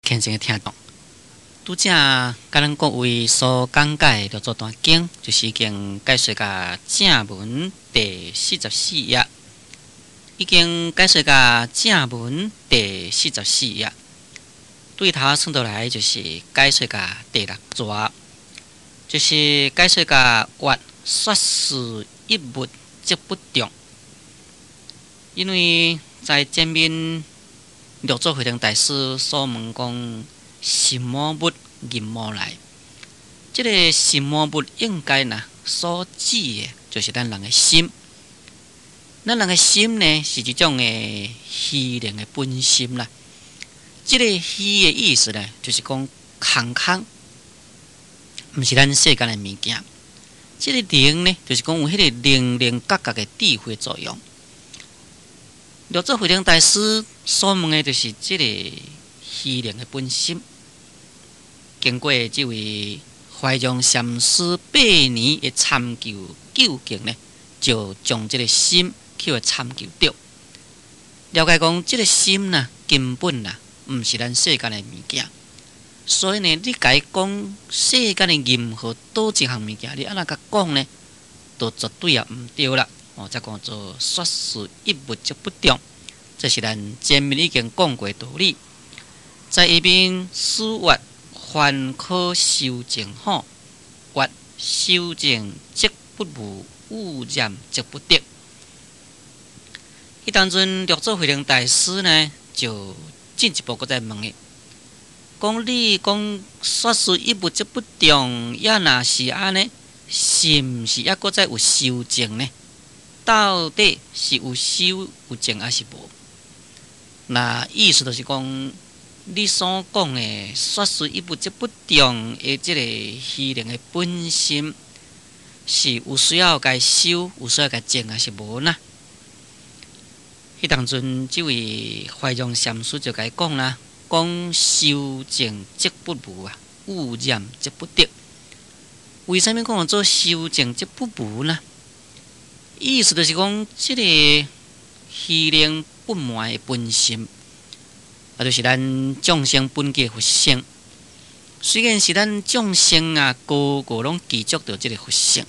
虔誠的聽眾，拄才共咱各位所講解的六祖壇經，就是已經解說到正文第四十四頁，已經解說到正文第四十四頁，對頭算落來就是解說到第六逝，就是解說到曰說是一物則不中，因為在前面六祖慧能大師所問講，什麼物入魔內？這个什麼物應該呢？所指的，就是咱人的心。咱人的心呢，是一種的虛靈的本心啦。這个虛的意思呢，就是講空空，毋是咱世間的物件。這个靈呢，就是講有彼个靈靈覺覺的智慧作用。六祖慧能大師所問的，就是這个虛靈的本心。經過這位懷讓禪師8年的參究究竟呢，就將這个心去予參究著。了解講，這个心呢，根本啊，毋是咱世間的物件。所以呢，你共伊講世間的任何佗一項物件，你按怎共講呢，都絕對也毋對啦。哦，才講做說是一物則不中，這是咱前面已經講過道理。在下面師曰凡可修證吼，曰修證則不無，污染則不得。彼當陣六祖慧能大師呢，就進一步閣再問伊，講你講說是一物則不中，也若是按呢，是毋是猶閣再有修證呢？到底是有修有證抑是無？那意思就是講，你所講的說是一物則不中的這个虛靈的本心，是有需要共修，有需要共證，抑是無呢？彼當陣，這位懷讓禪師就共伊講啦，講修證則不無啊，污染則不得。為啥物講做修證則不無呢？意思就是講，這个虛靈不瞞的本心，啊，就是咱眾生本具佛性。雖然是咱眾生啊，個個攏具足著這个佛性，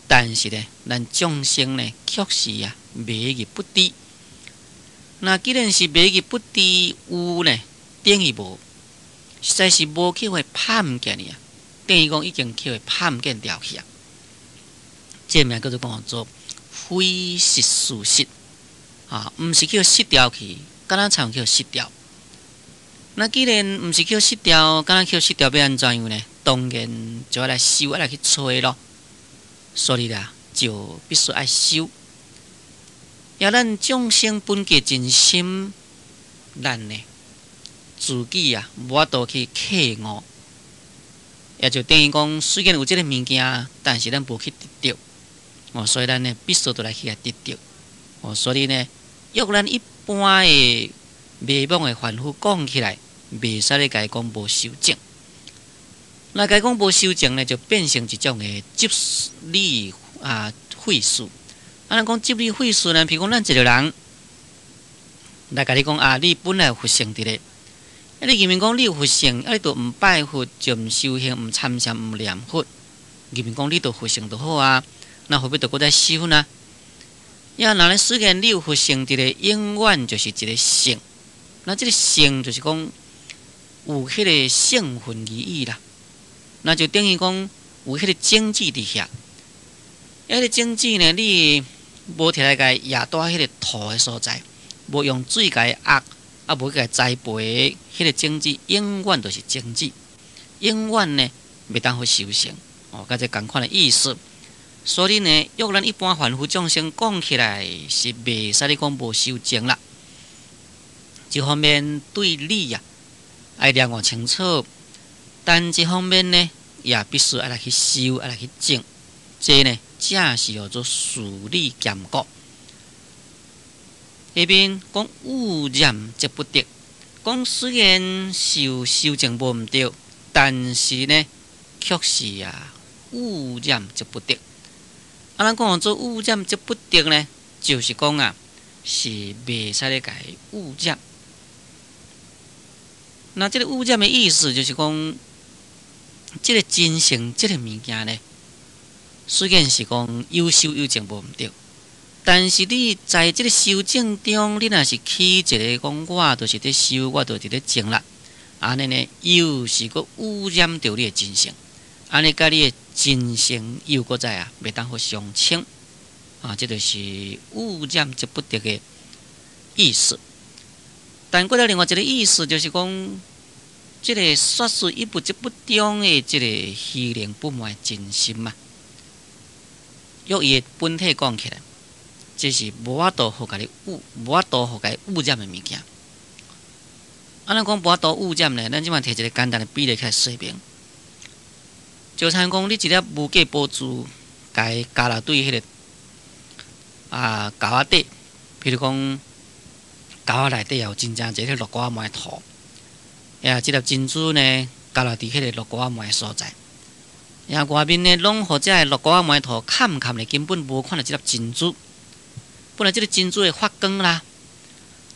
但是呢，咱眾生呢，卻是啊迷入不知。那既然是迷入不知有呢，等於無，實在是無去會判見去啊，等於講已經去予判見掉去啊。這名叫做講做非失事實啊，毋是去予失掉去，敢若親像去予失掉。那既然毋是去予失掉，敢若去予失掉，欲按怎樣呢？當然就愛來修，愛來去揣咯。所以啦，就必須愛修。也咱眾生本具真心，咱呢自己啊，無法度去契悟，也就等於講，雖然有這个物件，但是咱無去得著。哦，所以咱呢必須著來去共得著。哦，所以呢，用咱一般的迷惘的凡夫講起來，袂使咧共伊講無修證。那共伊講無修證呢，就變成一種的執理啊廢事。啊，咱講執理廢事呢，譬如講咱一个人來共你講啊，你本來有佛性佇咧，啊，你明明講你有佛性，啊，你都毋拜佛，就毋修行，毋參禪，毋念佛，明明講你都佛性就好啊。那何必著閣再修呢？也若咧，雖然你有佛性佇咧，永遠就是一个聖。那這个聖就是講有彼个聖分而已啦。那就等於講有彼个種子佇遐。彼个種子呢，你無摕來共壓佇彼个土的所在，無用水共伊壓，啊，無去共栽培，彼个種子永遠就是種子，永遠呢袂當予收成。哦，佮這仝款的意思。所以呢，用咱一般凡夫眾生講起來是袂使你講無修證啦。一方面對理啊，愛了悟清楚，但一方面呢，也必須愛來去修，愛來去證。這呢，才是叫做事理兼顧。下面講污染則不得，講雖然是有修證無毋對，但是呢，卻是啊污染則不得。啊，咱講做污染則不得呢，就是講啊，是袂使咧共伊污染。那這个污染的意思就是講，這个真性這个物件呢，雖然是講有修有證無毋對，但是你在這个修證中，你若是起一个講我就是佇修，我就是佇證啦，按呢呢又是閣污染著你的真性，按呢佮你的真性又閣再啊，袂當好相稱啊，這就是污染則不得的意思。但閣來另外一个意思，就是講，這个說事一不則不中的這个虛靈不昧真心嘛，用伊的本體講起來，這是無法度予共你污，無法度予共伊污染的物件。按怎講無法度污染呢？咱這擺提一个簡單的比例來說明，就親像講你一粒無價寶珠，共伊咬落對彼个溝仔底，比如講溝仔內底有真正濟彼落膏仔糜土，呀，這粒珍珠呢，咬落佇彼个落膏仔糜所在，呀，外面呢攏予這个落膏仔糜土崁崁咧，根本無看著這粒珍珠。本來這个珍珠會發光啦，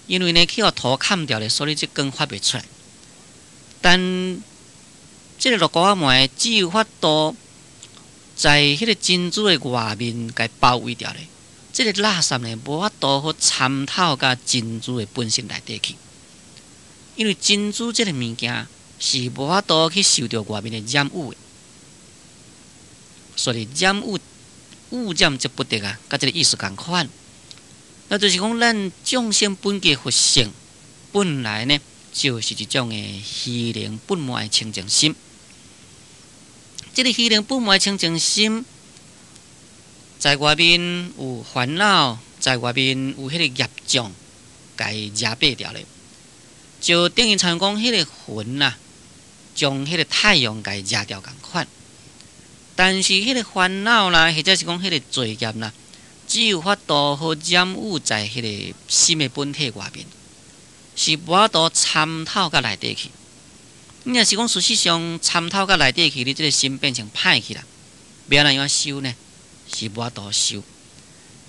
因為呢去予土崁掉咧，所以這光發袂出來。但這个落膏仔糜只有法度在彼个珍珠的外面共包圍著咧，這个垃圾呢無法度好參透佮珍珠的本性內底去，因為珍珠這个物件是無法度去受著外面的染污的，所以染污污染則不得啊，佮這个意思仝款。那就是講，咱眾生本具佛性，本來呢就是一種的虛靈不昧的清淨心。這个虛靈不昧的清淨心，在外面有煩惱，在外面有彼个業障，共伊遮蔽掉咧，就等於親像講彼个雲啊，將彼个太陽共伊遮掉仝款。但是彼个煩惱啦，或者是講彼个罪業啦，只有法度好染污在彼个心的本體外面，是無法度參透到內底去。你若是講事實上參透到內底去，你這个心變成歹去啦，欲按怎樣修呢？是無法度修。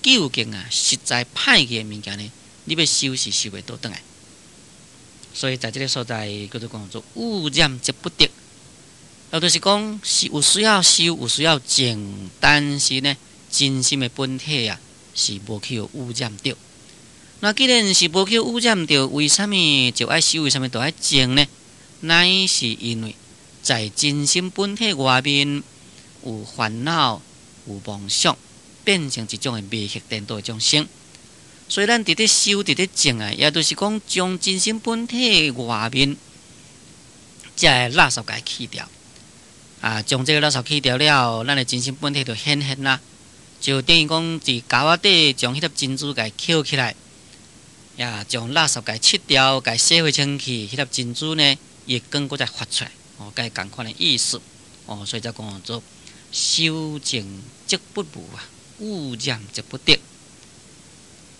究竟啊，實在歹去的物件呢，你欲修是修袂倒轉來。所以在這个所在叫做講做污染則不得，也就是講是有需要修，有需要證，但是呢，真心的本體啊，是無去予污染著。那既然是無去予污染著，為啥物就愛修？為啥物就愛證呢？乃是因為在真心本體外面有煩惱、有妄想，變成一種的迷惑顛倒的眾生。所以咱佇咧修、佇咧證啊，也就是講將真心本體外面這个垃圾共伊去掉。啊，將這个垃圾去掉了後，咱的真心本體就顯現啦。就等於講，佇溝仔底將彼粒珍珠共伊抾起來，呀，將垃圾共伊拭掉，共伊洗回清氣，彼粒珍珠呢，伊會光閣再發出來，哦，佮伊仝款的意思，哦，所以才講做修證則不無啊，污染則不得。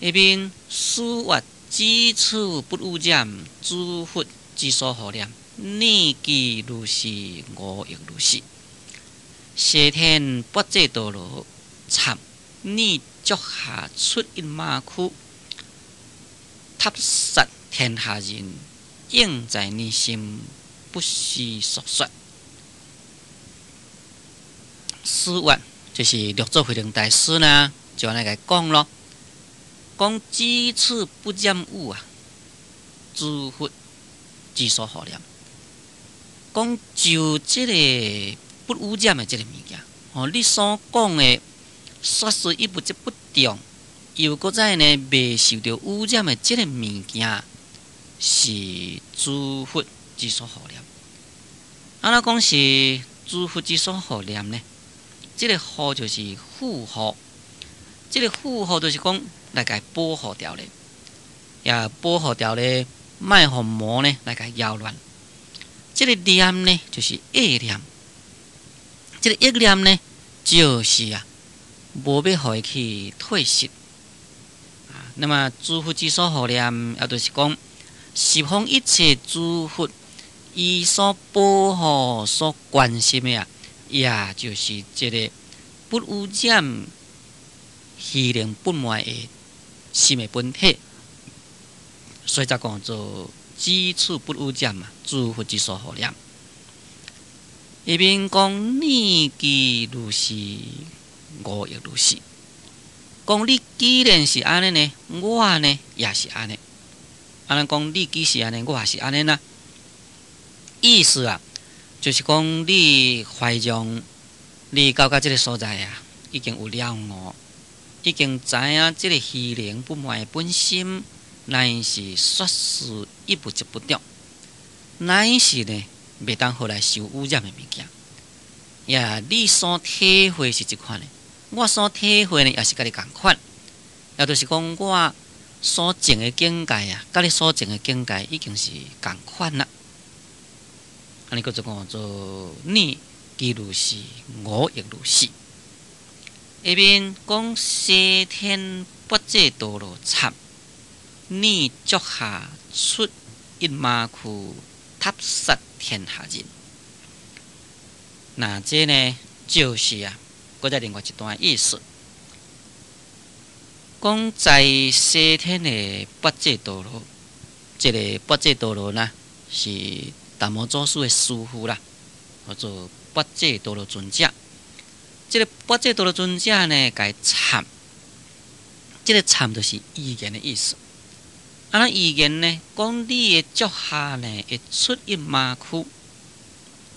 下面師曰：只此不污染，諸佛之所護念，念其如是，我亦如是。西天跋這多羅。懺你足下出一馬駒，塔殺天下人，應在你心，不虛所說。師曰，就是六祖慧能大師呢，就按呢共伊講囉，講只此不染污啊，諸佛之所護念，講就這个不污染的這个物件，哦，你所講的。說事一不則不中，又閣再呢，袂受著污染的這个物件，是諸佛之所護念。按怎講是諸佛之所護念呢？這个護就是護護，這个護護就是講來共伊保護牢咧，也保護牢咧，莫予魔呢來共伊擾亂。這个念呢，就是意念，這个意念呢，就是啊。無欲予伊去退失啊！那麼諸佛之所護念，也就是講十方一切諸佛，伊所保護、所關心的啊，也就是這个不污染、虛靈不昧的心的本體，所以才講做己處不汙染嘛，諸佛之所護念。下面講你既如是，我亦如是。講你既然是按呢呢，我呢也是按呢。按呢講你既是按呢，我也是按呢啦。意思啊，就是講你懷讓你到這個所在啊，已經有了悟，已經知影這個虛靈不昧的本心，乃是說事一物則不著，乃是呢袂當予來受污染的物件。呀，你所體會是這款的，我所體會呢也是佮你仝款，也就是講我所證的境界啊，佮你所證的境界已經是仝款啦。按呢閣做講做你既如是，我亦如是。下面講西天跋濟多羅剎，你足下出一馬駒，踏殺天下人。那這呢，就是啊，閣再另外一段意思，講在西天的跋濟多羅，這個跋濟多羅呢，是達摩祖師的師父啦，叫做跋濟多羅尊者。這個跋濟多羅尊者呢，共伊懺，這個懺就是預言的意思。啊，那預言呢，講你的足下呢，會出一馬駒，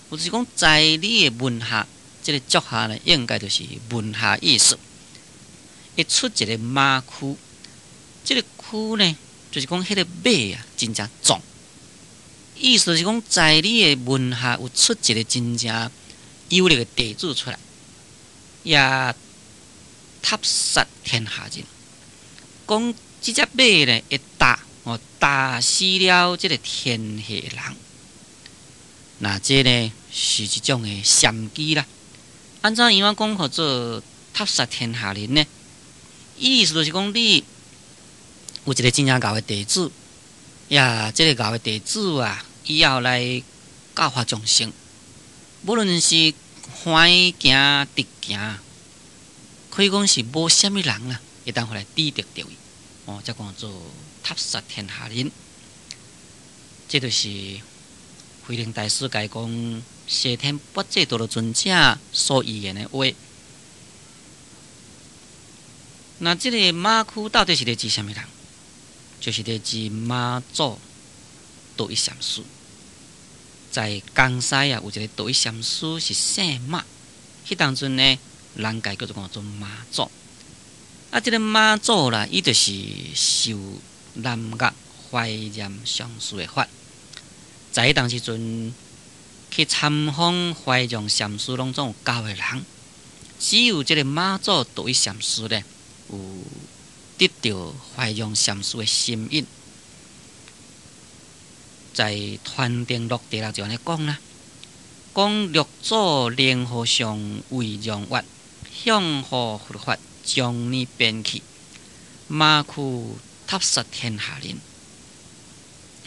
就是講在你的門下，這個足下呢，應該就是門下意思。會出一個馬駒，這個駒呢，就是講彼個馬啊，真正壯。意思是講，在你的門下有出一個真正有力的弟子出來，也踏殺天下人。講這隻馬呢，會踏哦，踏死了這個天下人。那這呢是一種的禪機啦。按怎樣講號做踏殺天下人呢？意思就是講，你有一個真正𠢕的弟子。呀，這個𠢕的弟子啊，以後來教化眾生，無論是歡喜行、直行，可以講是無啥物人啦，會當予來抵得著伊。哦，才講做踏殺天下人。這就是慧能大師共伊講西天跋濟多羅尊者所預言的話。那這個馬駒到底是咧指啥物人？就是咧指馬祖道一禪師。在江西啊，有一個道一禪師是姓馬，彼當陣呢，人共伊叫做講做馬祖。啊，這個馬祖啦，伊就是受南岳懷讓上師的法，在彼當時陣去參訪懷讓禪師，攏總有九個人，只有這個馬祖道一禪師咧有得著懷讓禪師的心印，在《傳燈錄》第六就按呢講啦，講六祖靈和尚為讓月，向護佛法，終年邊去，馬駒踏殺天下人，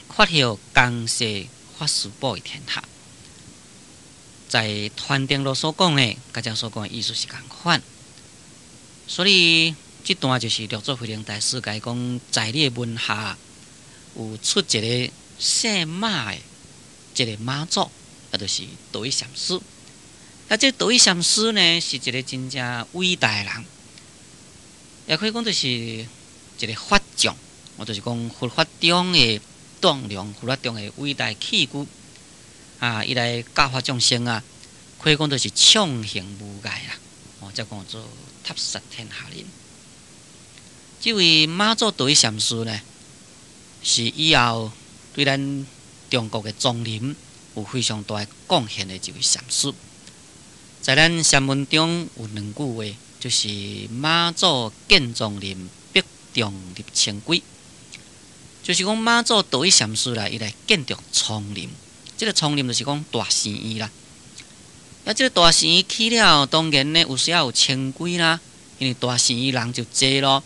發號江西法師布的天下。在《傳燈錄》所講的，佮遮所講的意思是仝款，所以這段就是六祖慧能大師共伊講，在你的門下有出一個姓馬的這個馬祖，也就是道一禪師。啊，這道一禪師呢，是一個真正偉大的人，也可以講就是一個法將，我就是講佛法中的棟梁，佛法中的偉大器具。啊，伊來教化眾生啊，可以講就是暢行無礙啦。哦，才講做踏殺天下人。這位馬祖道一禪師呢，是以後對咱中國的叢林有非常大的貢獻的一位禪師。在咱禪門中有兩句話，就是馬祖建叢林，北重立清規。就是講馬祖道一禪師來，伊來建築叢林。這個叢林就是講大寺院啦。啊，這個大寺院起了，當然呢有時有清規啦，因為大寺院人就濟咯。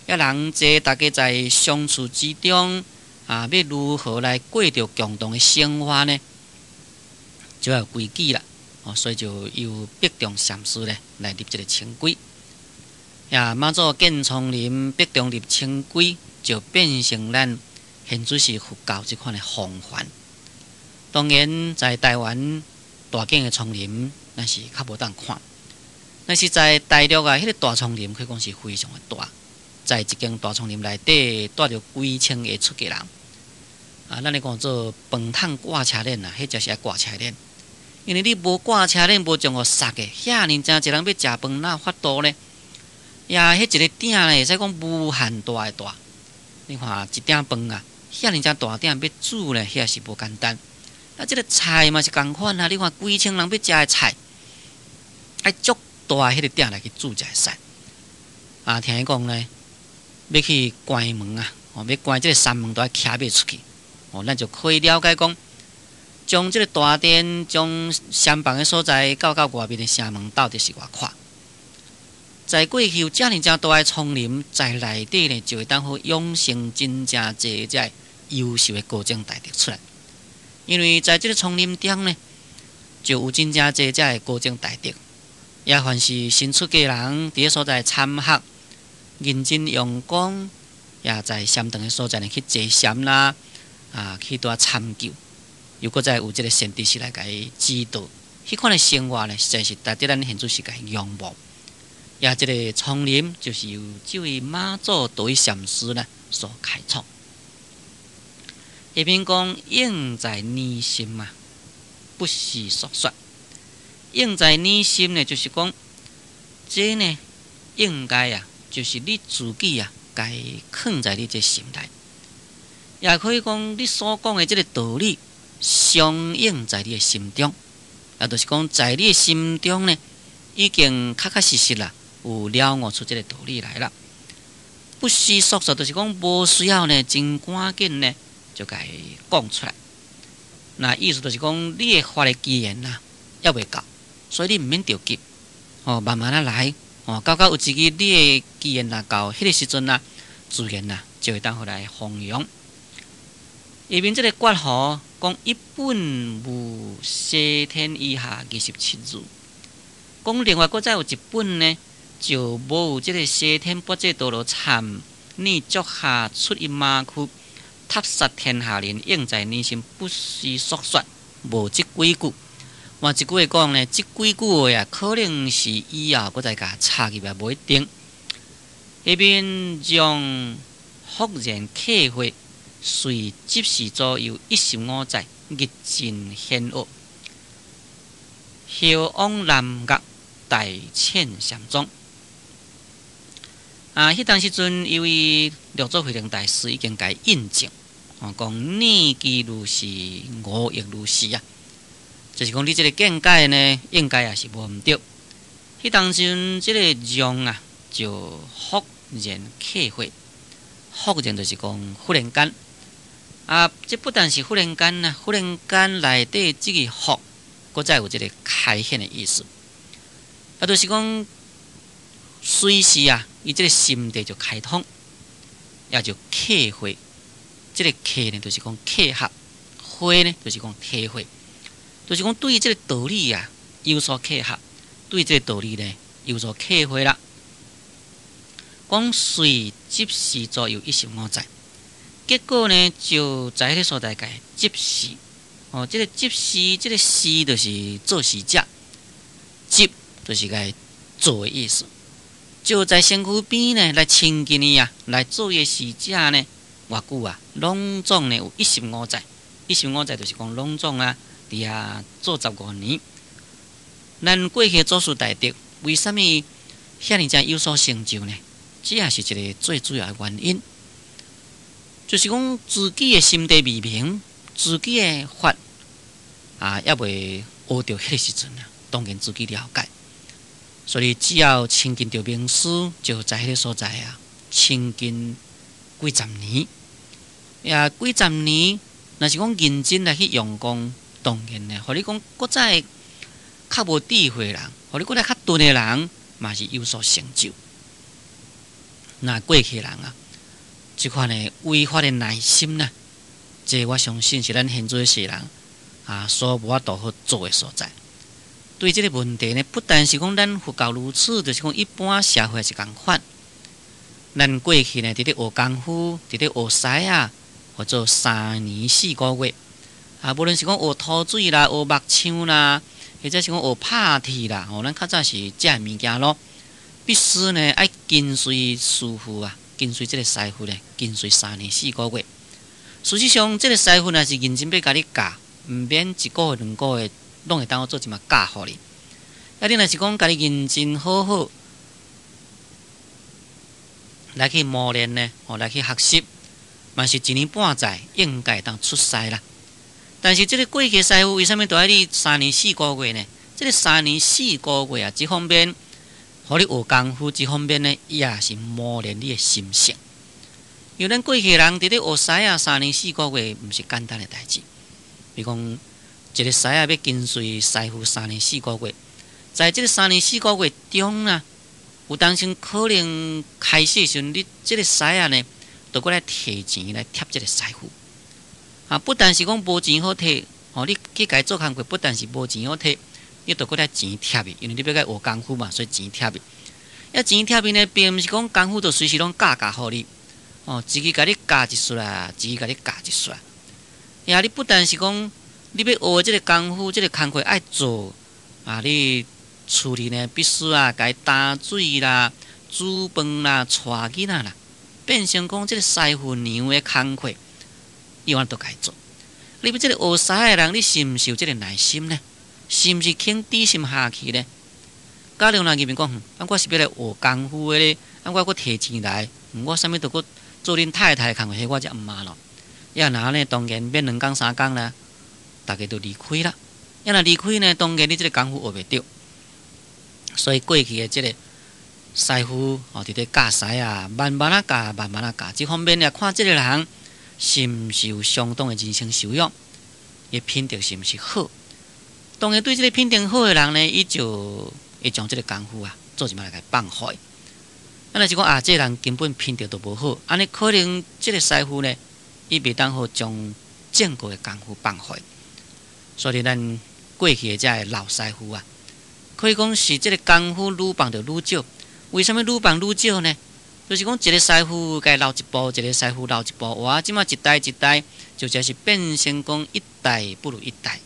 啊，人濟，大家在相處之中啊，欲如何來過著共同的生活呢？就要有規矩啦。哦，所以就由北重禪師咧來立這個清規。呀，馬祖建叢林，北重立清規，就變成咱現主是佛教這款的風範。當然，在台灣大間的叢林，咱是較無當看。但是在大陸啊，彼個大叢林可以講是非常的大，在一間大叢林內底，蹛著幾千个出家人。啊，咱咧講做飯桶掛車鏈啊，彼才是愛掛車鏈。因為你無掛車鏈，無將予捒的，遐爾誠濟人欲食飯，哪有法度呢？呀，彼一个鼎咧，會使講無限大的大。你看一鼎飯啊，遐爾誠大鼎欲煮咧，遐是無簡單。啊，這个菜嘛是仝款啊！你看幾千人欲食的菜，愛足大彼个鼎來去煮才會使。啊，聽伊講咧，欲去關門啊，哦，欲關這个山門都愛騎馬出去。哦，咱就可以了解講，將這个大殿將禪房的所在到到外面的城門到底是偌闊。在過去有遮爾誠大的叢林，在內底呢，就會當好養成真正濟這優秀的高僧大德出來。因為在這个叢林中呢，就有真正濟這个高僧大德，也凡是新出家人佇个所在參學，認真用功，也在禪堂的所在呢去坐禪啦，啊，去蹛參究，又閣再有這个善知識來共伊指導，彼款的生活呢，實在是值得咱現主時共伊仰慕。也這个叢林就是由這位馬祖道一禪師呢所開創。下面講應在內心啊，不思所說。應在內心呢，就是講這呢應該啊，就是你自己啊，該囥在你這心內。也可以講你所講的這个道理，相應在你的心中，也就是講在你的心中呢，已經確確實實啦，有了悟出這个道理來啦。不思所說，就是講無需要呢，真趕緊呢，就共伊講出來。那意思就是講，你的法的機緣啊，猶未到，所以你毋免著急，哦，慢慢仔來，哦，到到有一日你的機緣若到，彼个時陣啊，自然啊，就會當予來弘揚。下面這个括弧講一本無西天以下27字，講另外閣再有一本呢，就無有這个西天八戒多羅參擬足下出一馬區，塔殺天下人，應在內心不思所說，無這幾句。換一句話講呢，這幾句話啊，可能是以後閣再共插入來，無一定。下面將忽然契會，隨執事左右15載，日進顯惡，後往南岳大淺禪宗。啊，彼當時陣，因為六祖慧能大師已經共伊印證，哦，講你既如是，我亦如是啊，就是講你這个見解呢，應該也是無毋對。彼當時這个讓啊，就忽然契會，忽然就是講忽然間，啊，這不但是忽然間啊，忽然間內底這个忽，閣再有這个開顯的意思，啊，就是講隨時啊，伊這个心地就開通，也就契會。這个契呢，就是講契合；會呢，就是講體會，就是講對這个道理啊有所契合，對這个道理呢有所體會啦。講隨執事左右15載，結果呢就在彼个所在共執事。哦，這个執事，這个事就是做事者，執就是共做的意思。就在身軀邊呢，來親近伊啊，來做伊的侍者呢，偌久啊，攏總呢有一十五載，一十五載就是講攏總啊，佇遐做15年。咱過去祖師大德為啥物遐爾濟有所成就呢？這也是一個最主要的原因，就是講自己的心地未明，自己的法啊，猶未學著彼个時陣啊，當然自己了解。所以只要親近著明師，就在彼个所在啊，親近幾十年，也幾十年，若是講認真來去用功，當然呢，予你講閣再較無智慧的人，予你閣再較鈍的人，嘛是有所成就。那過去人啊，這款的違法的耐心呢，這我相信是咱現在世人啊所無法度好做的所在。對這个問題呢，不但是講咱佛教如此，就是講一般社會也是仝款。咱過去呢，佇咧學功夫，佇咧學師仔，號做三年四個月。啊，無論是講學塗水啦、學木匠啦，或者是講學拍鐵啦，吼，咱較早是這个物件囉，必須呢愛跟隨師傅啊，跟隨這个師傅呢，跟隨三年四個月。事實上，這个師傅若是認真欲共你教，毋免一個月兩個月，攏會當做一馬教予你。啊，你若是講家己認真好好來去磨練呢，吼，來去學習，嘛是一年半載應該會當出師啦。但是這个過去師傅為啥物都愛你三年四個月呢？這个三年四個月啊，一方面予你學功夫，一方面呢，伊也是磨練你的心性。因為咱過去人佇咧學師仔三年四個月，毋是簡單的代誌。比如講，一个師仔欲跟隨師傅三年四個月，在這个三年四個月中啊，有當時可能開始的時陣，你這个師仔呢，著閣來提錢來貼這个師傅。啊，不但是講無錢好提，吼，你去共伊做工課，不但是無錢好提，你著閣來錢貼伊，因為你欲共伊學功夫嘛，所以錢貼伊。啊，錢貼伊呢，並毋是講功夫就隨時攏教教予你，哦，一支共你教一撮啊，一支共你教一撮。呀，你不但是講你欲學這个功夫，這个工課愛做，啊，你厝裡呢必須啊，共伊擔水啦、煮飯啦、帶囡仔啦，變成講這个師傅娘的工課。伊按都共伊做。你欲這个學師的人，你是毋是有這个耐心呢？是毋是肯低心下去呢？假如若入面講，啊，我是欲來學功夫的咧，啊，我閣提錢來，我啥物都閣做恁太太的工課，彼我才毋嘛咯。啊，若按呢，當然免兩工三工啦，逐家都離開啦。啊，若離開呢，當然你這个功夫學袂著。所以過去的這个師傅哦，佇咧教師仔，慢慢仔教，慢慢仔教，這方面也看這个人是毋是有相當的人生修養，伊品德是毋是好？當然對這个品德好的人呢，伊就會將這个功夫啊，做一擺來共伊放予伊。啊，若是講啊，這个人根本品德都無好，按呢可能這个師傅呢，伊袂當好將正確的功夫放予伊。所以咱過去的這个老師傅啊，可以講是這个功夫愈放就愈少。為啥物愈放愈少呢？就是講一个師傅共伊留一步，一个師傅留一步，哇！這馬一代一代，就這是變成講一代不如一代。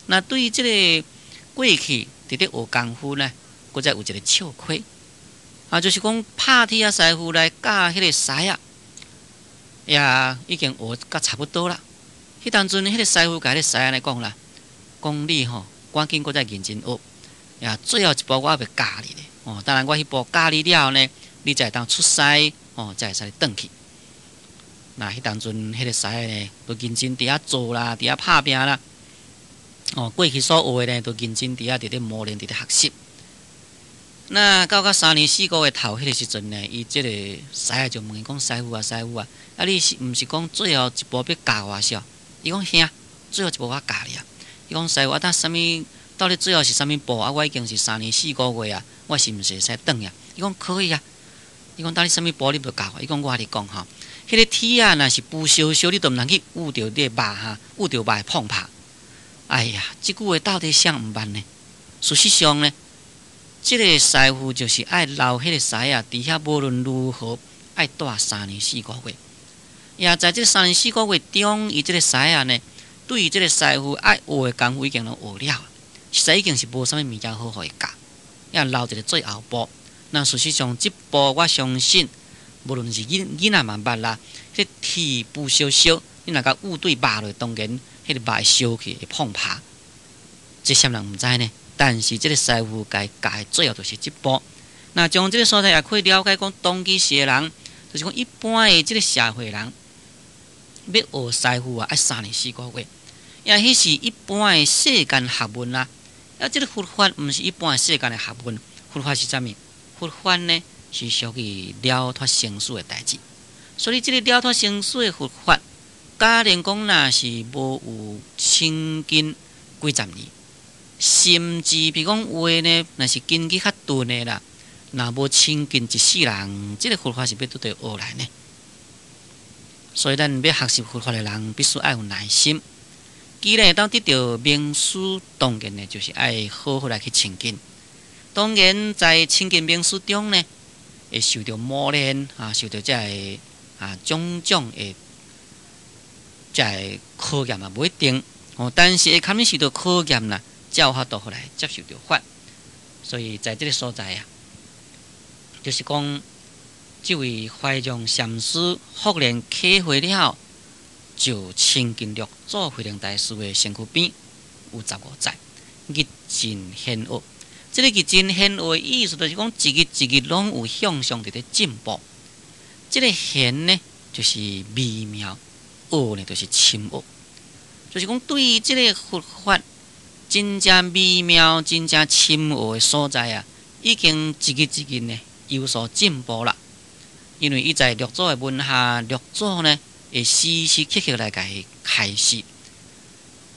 那對於這个過去佇咧學功夫呢，閣再有一个笑話，啊，就是講拍鐵仔師傅來教彼个師仔，也已經學甲差不多啦。彼當陣，彼个師傅共彼个師仔按呢講啦，講你吼，趕緊閣再認真學，也最後一步我猶未教你咧。哦，當然我彼步教你了後呢，你才會當出師，哦，才會使轉去。那彼當陣，彼个師仔呢，都認真佇遐做啦，佇遐拍拚啦。哦，過去所學的呢，都認真佇遐佇咧磨練，佇咧學習。那到甲三年四個月頭彼个時陣呢，伊這个師仔就問伊講：師傅啊，師傅啊，啊你是毋是講最後一步欲教我是？伊講兄，最後一步我教你啊。伊講師傅啊，當啥物？到底最後是啥物步啊？我已經是三年四個月啊，我是毋是會使轉啊？伊講可以啊。伊講到底啥物步你欲教我？伊講我共你講吼，彼个鐵仔若是浮燒燒，你都毋通去捂著你的肉哈，捂著肉會膨拍。哎呀，這句話到底啥毋捌呢？事實上呢，這个師傅就是愛留彼个師仔佇遐，無論如何愛蹛三年四個月。也在這三年四個月中，伊這个師仔呢，對於這个師傅愛學的功夫已經攏學了，實在已經是無啥物物件好予伊教，也留一个最後步。那事實上，這步我相信，無論是囡囡仔嘛捌啦，彼鐵浮燒燒，你若共捂對肉落，當然彼个肉會燒去，會膨拍。這啥人毋知呢？但是這个師傅共伊教的最後就是這步。那從這个所在也可以了解講，當其時的人，就是講一般的這个社會人，欲學師傅啊，愛三年四個月。也彼是一般的世間學問啦。啊，這个佛法毋是一般的世間的學問，佛法是啥物？佛法呢是屬於了脫生死的代誌。所以這个了脫生死的佛法，假如講若是無有親近幾十年，甚至比如講有的呢，若是根基較鈍的啦，若無親近一世人，這个佛法是欲佗佗學來呢？所以咱欲學習佛法的人，必須愛有耐心。既然會當得著明師，當然呢，就是愛好好來去親近。當然，在親近明師中呢，會受著磨練啊，受著這个啊種種的才會考驗嘛，無一定哦。但是會堪你受著考驗啦，才有法度來接受著法。所以在這个所在啊，就是講，這位懷讓禪師復練啟慧了後，就親近六祖慧能大師的身軀邊，有15載，日進顯奧。這个日進顯奧的意思，就是講一日一日攏有向上佇咧進步。這个玄呢，就是微妙；奧呢，就是深奧。就是講對於這个佛法真正微妙、真正深奧的所在啊，已經一日一日呢有所進步啦。因為伊在六祖的門下，六祖呢會時時刻刻來共伊開示。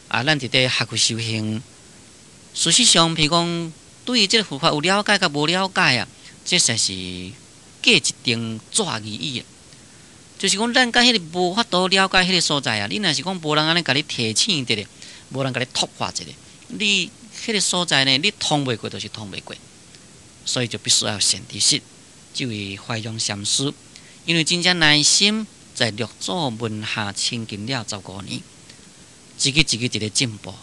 啊，咱佇咧學佛修行，事實上，譬如講，對於這个佛法有了解佮無了解啊，這實在是隔一層紙而已啊。就是講，咱佮彼个無法度了解彼个所在啊，你若是講無人按呢共你提醒一下，無人共你拓化一下，你彼个所在呢，你通袂過就是通袂過，所以就必須要善知識。這位懷讓禪師，因為真正耐心在六祖門下親近了十五年，一日一日佇咧進步，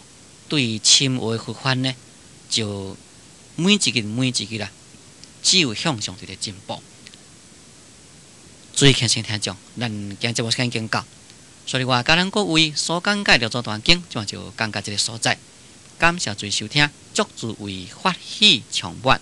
對深奧的佛法呢，就每一日每一日啦，只有向上佇咧進步。注意聽聽聽眾，咱今節目時間已經到，所以我佮咱各位所講解六祖壇經，這就講到這个所在。感謝注意收聽，祝諸位法喜充滿。